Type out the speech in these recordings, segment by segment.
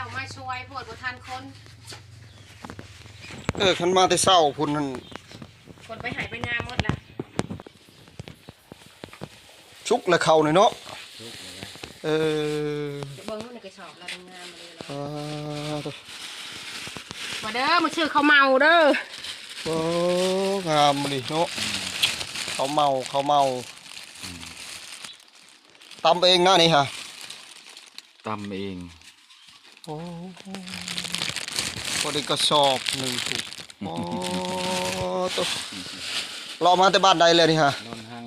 ເອົາມາຊ່ວຍໂພດ ບໍ່ທັນຄົນ. ເອີ ຄັນມາແຕ່ເຊົ້າພຸ້ນນັ້ນ ຄົນໄປໄຮ່ໄປນາໝົດລະ. ສຸກແລ້ວເຂົ້ານີ້ເນາະ. ສຸກແລ້ວ. ເອີ ເບິ່ງໃນກະສອບລະ ງາມອີ່ຫຼີເນາະ. ອາ ມາເດີ ມາຊື້ເຂົ້າເໝົາເດີ. ໂອ້ ງາມອີ່ຫຼີເນາະ. ເຂົ້າເໝົາ ເຂົ້າເໝົາ. ອືມ ຕຳເອງນະນີ້ຫະ? ຕຳເອງ. ໂອ້ ພໍໄດ້ກະສອບໜຶ່ງພຸ້ນ. ໂອ້ ໂຕ ເລາະມາແຕ່ບ້ານໃດແລ້ວນີ້ຫະ? ໂນນຮັງ.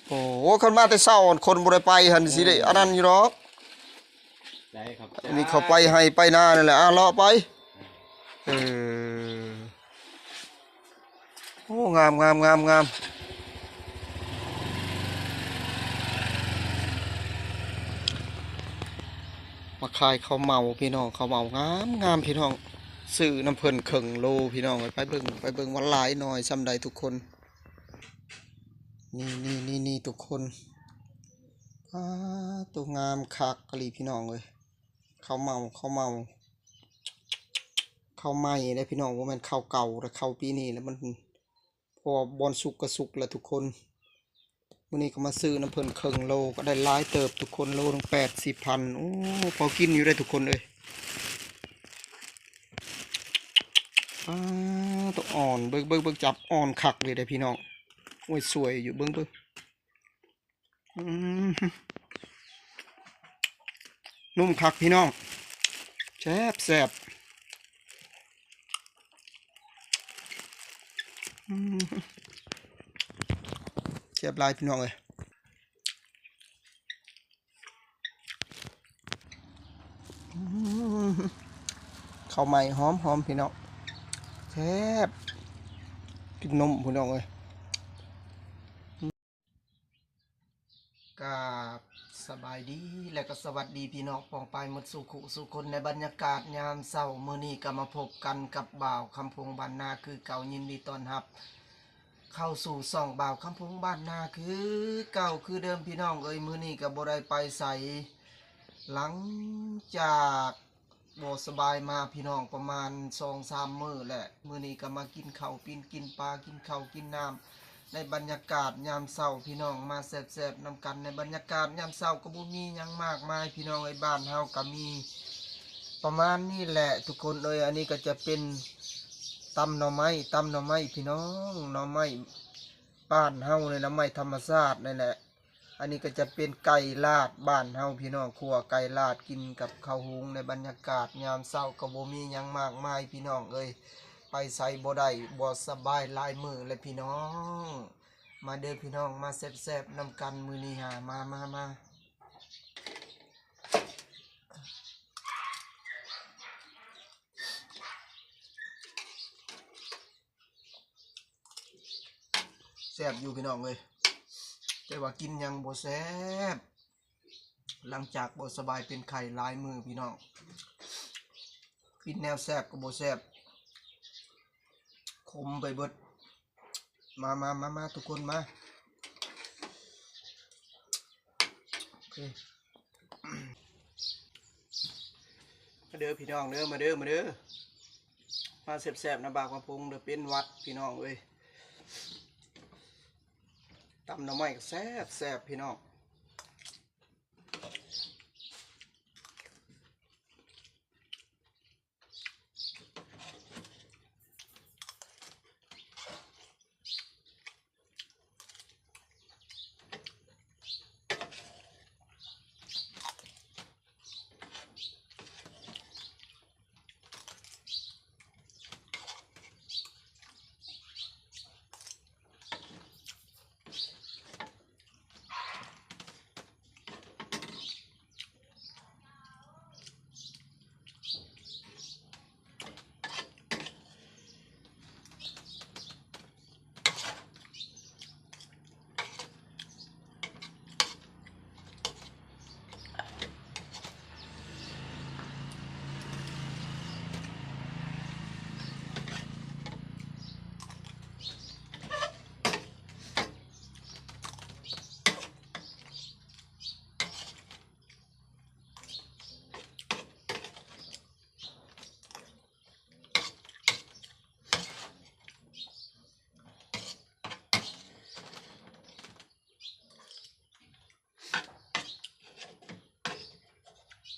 ໂອ້ ຄັນມາແຕ່ເຊົ້າ ຄົນບໍ່ໄດ້ໄປຫັ້ນ ຊິໄດ້ອັນນັ້ນຢູ່ດອກ. ໄດ້ ຂອບໃຈ. ອັນນີ້ເຂົາໄປໄຮ່ໄປນານັ້ນແຫຼະ. ອາ ເລາະໄປ. ເອີ ໂອ້ ງາມໆໆໆ. ມາຂາຍເຂົ້າເໝົາພີ່ນ້ອງ ເຂົ້າເໝົາງາມໆ ພີ່ນ້ອງ. ຊື້ນຳເພິ່ນເຄິ່ງໂລພີ່ນ້ອງ. ໄປເບິ່ງ ໄປເບິ່ງວ່າຫຼາຍໜ່ວຍສ່ຳໃດທຸກຄົນ. ນີ້ ນີ້ ນີ້ ນີ້ ທຸກຄົນ. ປາດ ໂຕງາມຄັກອີ່ຫຼີພີ່ນ້ອງເອີຍ. ເຂົ້າເໝົາ ເຂົ້າເໝົາ ເຂົ້າໃໝ່ເດ້ພີ່ນ້ອງ ບໍ່ແມ່ນເຂົ້າເກົ່າແລ້ວ. ເຂົ້າປີນີ້ແລ້ວມັນ ເພາະວ່າບ່ອນສຸກກະສຸກແລ້ວທຸກຄົນ. ມື້ນີ້ກະມາຊື້ນຳເພິ່ນເຄິ່ງໂລ ກະໄດ້ຫຼາຍເຕີບທຸກຄົນ ໂລໜຶ່ງແປດສິບພັນ. ໂອ້ ພໍກິນຢູ່ເດ້ທຸກຄົນເອີຍ. ປາດ ໂຕອ່ອນ ເບິ່ງ ເບິ່ງ ເບິ່ງ ຈັບອ່ອນຄັກເລີຍເດ້ພີ່ນ້ອງ. ໂອ້ຍ ສວຍຢູ່ ເບິ່ງ ເບິ່ງ. ອືມ ນຸ້ມຄັກພີ່ນ້ອງ ແຊບ ແຊບ. ອືມ ແຊບຫຼາຍພີ່ນ້ອງເອີຍ. ອືມ ເຂົ້າໃໝ່ຫອມໆ ພີ່ນ້ອງ ແຊບ ກິນນົມພີ່ນ້ອງເອີຍ. ກາບສະບາຍດີ ແລະກະສະຫວັດດີພີ່ນ້ອງປ້ອງປາຍໝົດສູ່ຄູ່ສູ່ຄົນ ໃນບັນຍາກາດຍາມເຊົ້າ. ມື້ນີ້ກະມາພົບກັນກັບບ່າວຄຳພົງບ້ານນາຄືເກົ່າ. ຍິນດີຕ້ອນຮັບເຂົ້າສູ່ຊ່ອງບ່າວຄຳພົງບ້ານນາຄືເກົ່າຄືເດີມພີ່ນ້ອງເອີຍ. ມື້ນີ້ກະບໍ່ໄດ້ໄປໃສ ຫຼັງຈາກ ບໍ່ສະບາຍມາພີ່ນ້ອງ ປະມານສອງສາມມື້ແຫຼະ. ມື້ນີ້ກະມາກິນເຂົ້າ ປີນກິນປາ ກິນເຂົ້າກິນນ້ຳ ໃນບັນຍາກາດຍາມເຊົ້າພີ່ນ້ອງ. ມາແຊບໆນຳກັນ ໃນບັນຍາກາດຍາມເຊົ້າ ກະບໍ່ມີຫຍັງມາກມາຍພີ່ນ້ອງເອີຍ. ບ້ານເຮົາກະມີປະມານນີ້ແຫຼະທຸກຄົນເອີຍ. ອັນນີ້ກະຈະເປັນຕຳໜໍ່ໄມ້ ຕຳໜໍ່ໄມ້ພີ່ນ້ອງ ໜໍ່ໄມ້ບ້ານເຮົານີ້ ໜໍ່ໄມ້ທຳມະຊາດນີ້ແຫຼະ. ອັນນີ້ກະຈະເປັນໄກ່ລາດບ້ານເຮົາພີ່ນ້ອງ ຂົ້ວໄກ່ລາດກິນກັບເຂົ້າຫຸງ. ໃນບັນຍາກາດຍາມເຊົ້າກະບໍ່ມີຫຍັງມາກມາຍພີ່ນ້ອງເອີຍ ໄປໃສບໍ່ໄດ້ ບໍ່ສະບາຍຫຼາຍມື້ແລ້ວພີ່ນ້ອງ. ມາເດີພີ່ນ້ອງ ມາແຊບໆນຳກັນມື້ນີ້ຫາ ມາ ມາ ມາ. ແຊບຢູ່ພີ່ນ້ອງເອີຍ ແຕ່ວ່າກິນຫຍັງບໍ່ແຊບ ຫຼັງຈາກບໍ່ສະບາຍເປັນໄຂ້ຫຼາຍມື້ພີ່ນ້ອງ ກິນແນວແຊບກະບໍ່ແຊບ ຂົມໄປເບິດ. ມາ ມາ ມາ ມາ ທຸກຄົນມາ ໂອເຄ. ມາເດີພີ່ນ້ອງເດີ ມາເດີ ມາເດີ ມາແຊບໆນຳບ່າວຄຳພົງເດີ. ເປັນຫວັດພີ່ນ້ອງເອີຍ ຕຳໜໍ່ໄມ້ກະແຊບໆ ພີ່ນ້ອງ. ອ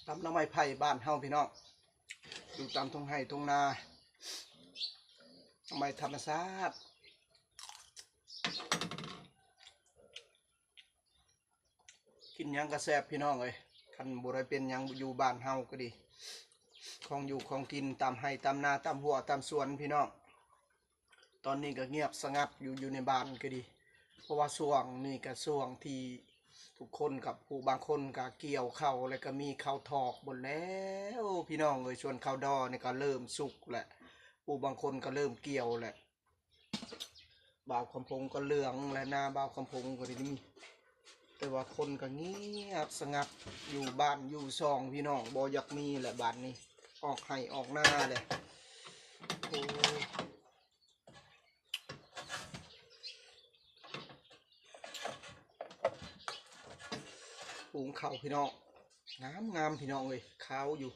ຕຳໜໍ່ໄມ້ໄຜ່ບ້ານເຮົາພີ່ນ້ອງ ຢູ່ຕາມທົ່ງໄຮ່ທົ່ງນາ ໜໍ່ໄມ້ທຳມະຊາດ ກິນຫຍັງກະແຊບພີ່ນ້ອງເອີຍ. ຄັນບໍ່ໄດ້ເປັນຫຍັງ ຢູ່ບ້ານເຮົາກະດີ ຂອງຢູ່ຂອງກິນຕາມໄຮ່ຕາມນາ ຕາມຮົ້ວຕາມສວນພີ່ນ້ອງ. ຕອນນີ້ກະງຽບສະຫງັດຢູ່ ຢູ່ໃນບ້ານກະດີ ເພາະວ່າຊ່ວງນີ້ກະຊ່ວງທີ່ທຸກຄົນກັບຜູ້ບາງຄົນກະກ່ຽວເຂົ້າ ແລະກະມີເຂົ້າຖອກໝົດແລ້ວພີ່ນ້ອງເອີຍ. ສ່ວນເຂົ້າດໍນີ້ກະເລີ່ມສຸກແລ້ວ ຜູ້ບາງຄົນກະເລີ່ມກ່ຽວແລ້ວ. ບ່າວຄຳພົງກະເຫຼືອງແລ້ວ ນາບ່າວຄຳພົງກະດີ ແຕ່ວ່າຄົນກະງຽບສະຫງັດ ຢູ່ບ້ານຢູ່ຊ່ອງພີ່ນ້ອງ ບໍ່ຢາກມີແຫຼະບາດນີ້ ອອກໄຮ່ອອກນາແຫຼະ. ໂອ້ ຫຸງເຂົ້າພີ່ນ້ອງ ງາມໆ ພີ່ນ້ອງເອີຍ ຂາວຢູ່.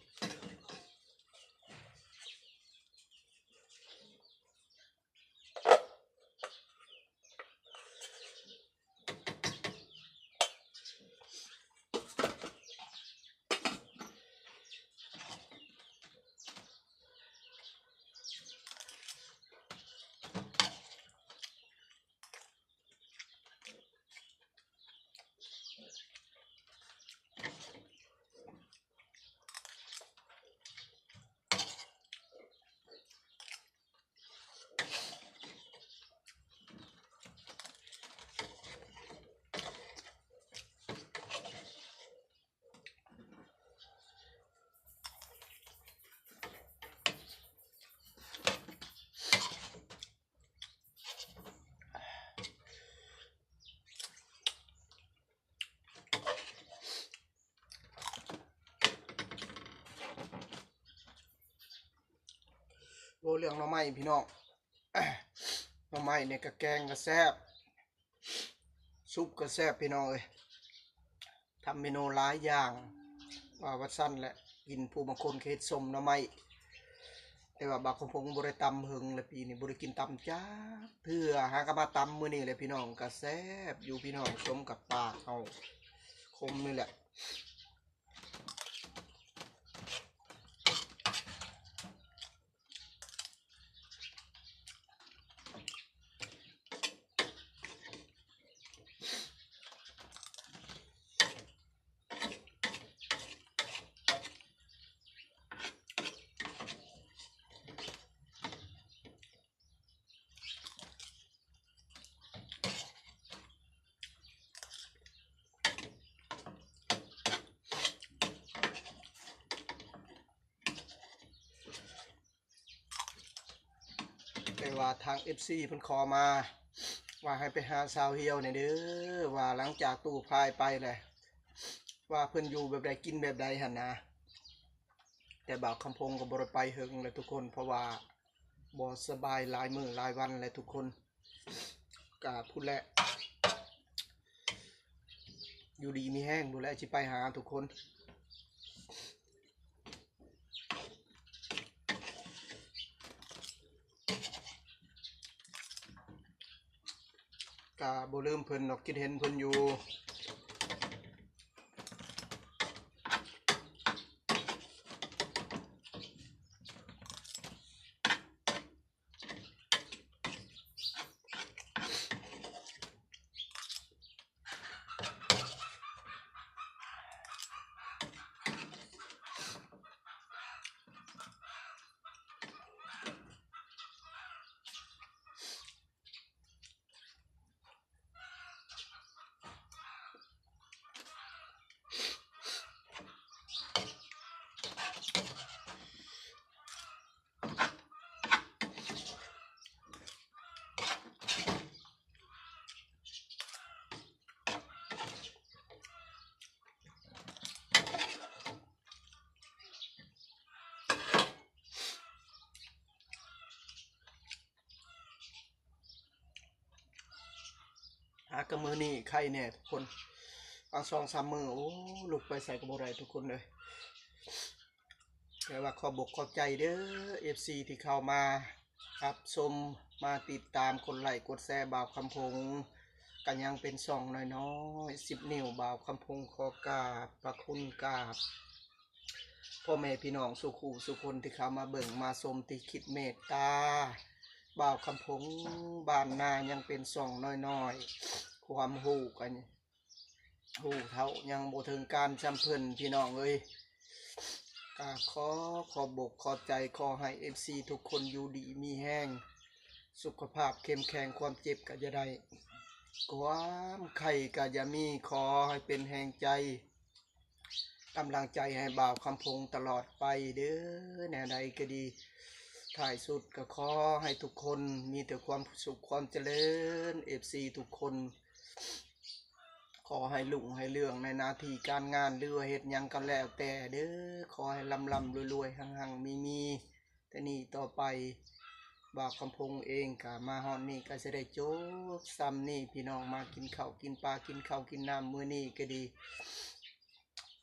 ໂອ້ ເລື່ອງໜໍ່ໄມ້ພີ່ນ້ອງ ໜໍ່ໄມ້ນີ້ກະແກງກະແຊບ ຊຸບກະແຊບພີ່ນ້ອງເອີຍ. ທຳເມນູຫຼາຍຢ່າງ ວ່າວ່າຊັ້ນແຫຼະ ກິນ ຜູ້ບາງຄົນກະເຮັດສົ້ມໜໍ່ໄມ້ ແຕ່ວ່າບ່າວຄຳພົງບໍ່ໄດ້ຕຳເຫິງແລ້ວ ປີນີ້ບໍ່ໄດ້ກິນຕຳຈັກເທື່ອ ຫາກະມາຕຳມື້ນີ້ແຫຼະພີ່ນ້ອງ ກະແຊບຢູ່ພີ່ນ້ອງ ສົມກັບປາກເຮົາຄົມນີ້ແຫຼະ. ແຕ່ວ່າທາງເອັຟຊີເພິ່ນຂໍມາ ວ່າໃຫ້ໄປຫາສາວຮຽວແດ່ເດີ ວ່າຫຼັງຈາກຕູ້ພາຍໄປແຫຼະ ວ່າເພິ່ນຢູ່ແບບໃດ ກິນແບບໃດຫັ້ນນະ. ແຕ່ບ່າວຄຳພົງກະບໍ່ໄດ້ໄປເຫິງແຫຼະທຸກຄົນ ເພາະວ່າບໍ່ສະບາຍຫຼາຍມື້ຫຼາຍວັນແຫຼະທຸກຄົນ ກະພຸ້ນແຫຼະ ຢູ່ດີມີແຮງພຸ້ນແຫຼະ ຊິໄປຫາທຸກຄົນ. ກະບໍ່ລືມເພິ່ນດອກ ຄິດເຫັນເພິ່ນຢູ່. ຫາກະມື້ນີ້ໄຄແດ່ທຸກຄົນ ບາງສອງສາມມື້ ໂອ້ ລຸກໄປໃສກະບໍ່ໄດ້ທຸກຄົນເອີຍ. ແຕ່ວ່າຂໍບອກຂອບໃຈເດີ ເອັຟຊີ ທີ່ເຂົ້າມາຮັບຊົມ ມາຕິດຕາມ ກົດໄລ້ກົດແຊ ບ່າວຄຳພົງ ກະຍັງເປັນຊ່ອງນ້ອຍໆ ສິບນິ້ວ ບ່າວຄຳພົງຂໍຂອບພະຄຸນ ກາບ ພໍ່ແມ່ພີ່ນ້ອງສູ່ຄູ່ສູ່ຄົນທີ່ເຂົ້າມາເບິ່ງມາຊົມ ທີ່ຄິດເມດຕາ ບ່າວຄຳພົງ ບ້ານນາຍັງເປັນຊ່ອງນ້ອຍໆ ຄວາມຮູ້ກັນ ຮູ້ເທົ່າຍັງບໍ່ເຖິງການຊ່ຳເພິ່ນ ພີ່ນ້ອງເອີຍ. ກະຂໍຂອບອົກຂອບໃຈ ຂໍໃຫ້ເອັຟຊີທຸກຄົນຢູ່ດີມີແຮງ ສຸຂະພາບເຂັ້ມແຂງ ຄວາມເຈັບກະຢ່າໄດ້ ຄວາມໄຂ້ກະຢ່າມີ ຂໍໃຫ້ເປັນແຮງໃຈ ກຳລັງໃຈໃຫ້ບ່າວຄຳພົງຕະຫຼອດໄປເດີ ແນວໃດກະດີ. ທ້າຍສຸດກະຂໍໃຫ້ທຸກຄົນມີແຕ່ຄວາມສຸກຄວາມຈະເລີນ ເອັຟຊີທຸກຄົນ ຂໍໃຫ້ລຸ້ງໃຫ້ເລື່ອງໃນໜ້າທີ່ການງານ ຫຼືວ່າເຮັດຫຍັງກໍແລ້ວແຕ່ເດີ ຂໍໃຫ້ລ່ຳໆລວຍໆ ຮັ່ງໆມີໆ ແຕ່ນີ້ຕໍ່ໄປ ບ່າວຄຳພົງເອງກະມາຮອດນີ້ກະຊິໄດ້ຈົບຊ່ຳນີ້ ພີ່ນ້ອງມາກິນເຂົ້າກິນປາ ກິນເຂົ້າກິນນ້ຳມື້ນີ້ກະດີ.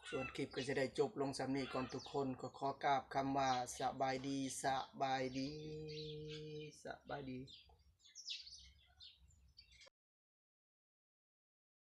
ສ່ວນຄລິບກໍຈະໄດ້ຈົບລົງສ່ຳນີ້ກ່ອນ ທຸກຄົນກໍຂໍກາບຄຳວ່າ ສະບາຍດີ ສະບາຍດີ ສະບາຍດີ.